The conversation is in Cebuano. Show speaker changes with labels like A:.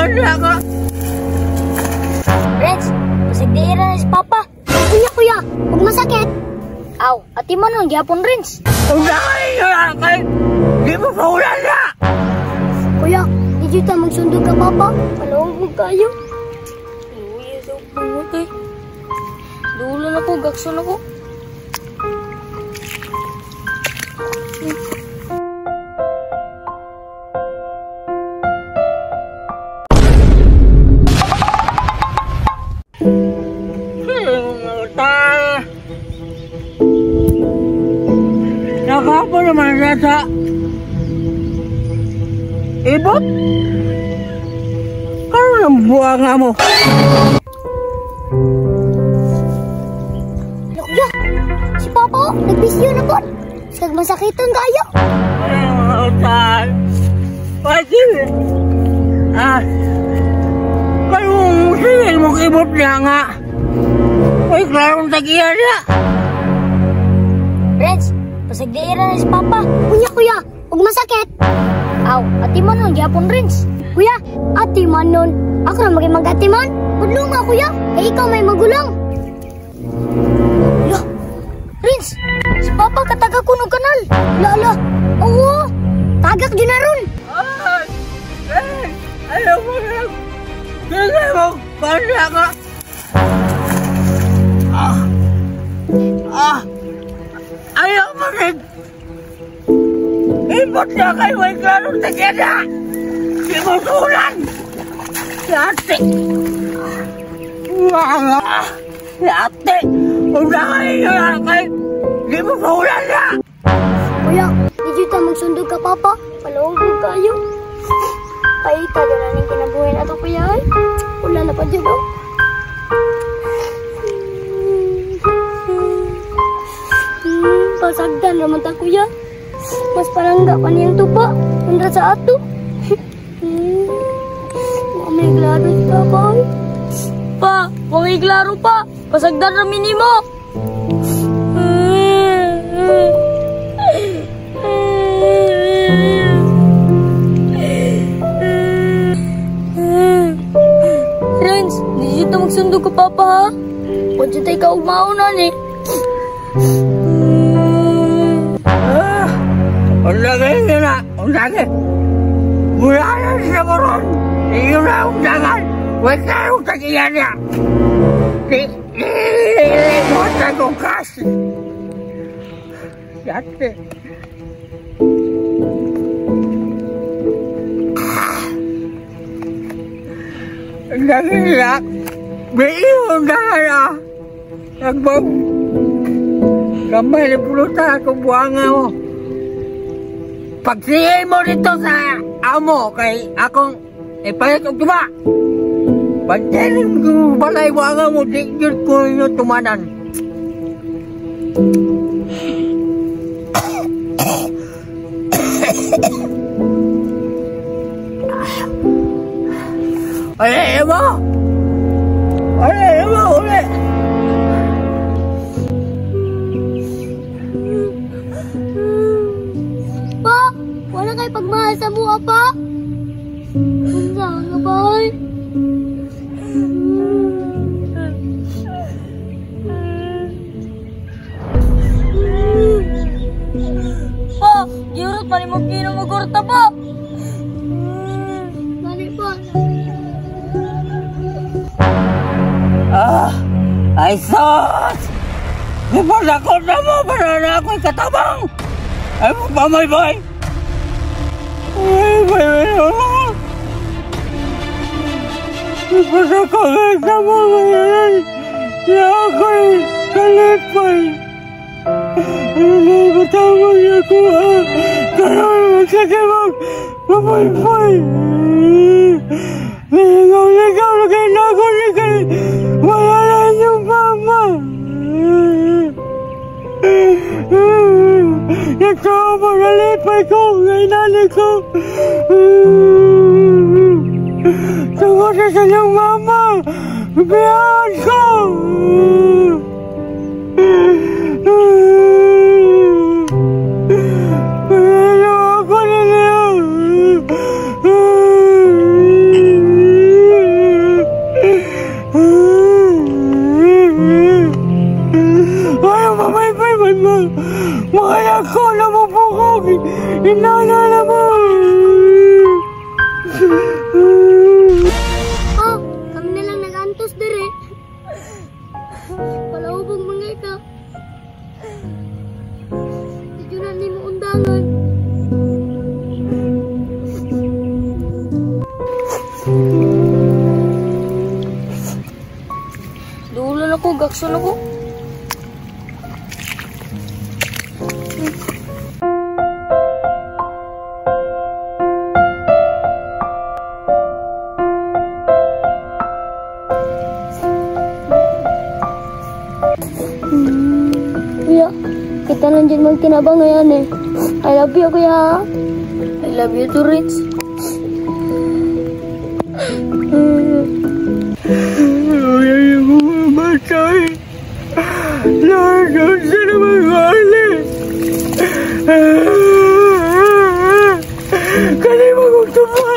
A: Pagpanda ka.
B: Renz, pasigdiira na si Papa. Kuya, kuya, huwag masakit. Aw, ati man ang gyapon, Renz.
A: Unsa kayo na kay di mo kaulan na.
B: Kuya, di jud ta magsundog ka, Papa. Palawag mo kayo. Luya daw bungot eh. Dulan ako, gakson ako.
A: Nakapo naman na sa ibot. Karoon ang buwanga mo.
B: Kuya, si Papa, nagbisyo na po. Sag masakitan kayo.
A: Ah, kayong sige mong ibot niya nga. Ay, klarong tagiya niya.
B: Renz, pasagdiira na si Papa. Kuya, kuya, huwag masakit. Aw, ati man nun, gyapon, Renz. Kuya, ati man nun. Ako na maging mag-ati man. Budlo nga, kuya. Kaya ikaw may magulang. Lo, Renz, si Papa kataga ko ng kanal. Ala, ala. Oo, tagak dyan na ron.
A: Ay, ay, ayaw mo na. Sige mo, panda ka. Ah, ah. Ayaw mo rin! Ibot na kayo ay klarong tagyan. Di mo sulan! Yate! Wala! Yate! Una kayo na kayo! Di mo sulan na!
B: Kuya, di jud ta magsundog ka, Papa. Palawag mo kayo. Ay, taga na ning kinabuhi na to, kuya. Ay. Wala na pa dyan, oh. Pasagdan naman ta, kuya. Mas palangga pa niyang tupa. Kontra sa ato. May klaro si Papa. Ay. Pa, may klaro pa. Pasagdan na minimo. Renz, di dito magsundo ka, Papa, ha? Huwag dito ikaw maunan, eh.
A: Ah, unlagay niyo na, unlagay. Mula na siya ko ron. Iyo na undangan. Huwag kayong tagiyan niya. Di, di, di, kong kasi. Yate. Unlagay niya. Di, undangan ah. Nagbong. Kamay na pulutan akong buwanga mo. Pagsihin mo dito sa amo kay akong ipalit og tuba. Pagsihin ko balay buwanga mo, di yun ko inyo tumanan. Ay, mo! Ay, mo! Uli!
B: Pa! Wala kay pagmahal sa mua, pa! Unsa nga ba, oy? Pa! Giurot pa ni mo kinumugurta, pa! Mali, pa!
A: Ah! Ay, sus! Ipalakot na mo! Para na ako'y katabang! Ay, pamay, boy! Ay, boy, boy! Ipalakot na mo! Na ako'y kalipay! Ay, matawag ako! Karoon magsasabang! Pamay, boy! Ligaw-ligaw na kayo na ako ni kayo! Wala na inyong mama! Ito, magalipay ko, ngayon ko. Tungkol sa inyong mama, biyahan ko! Pagilo ako ninyo!
B: og action ako. Kuya, kita nandiyan magtinabang ngayon eh. I love you, kuya. I love you too, Rich.
A: Ay, ako mamatay. Lahat sa naman mali. Kanima kong tupa.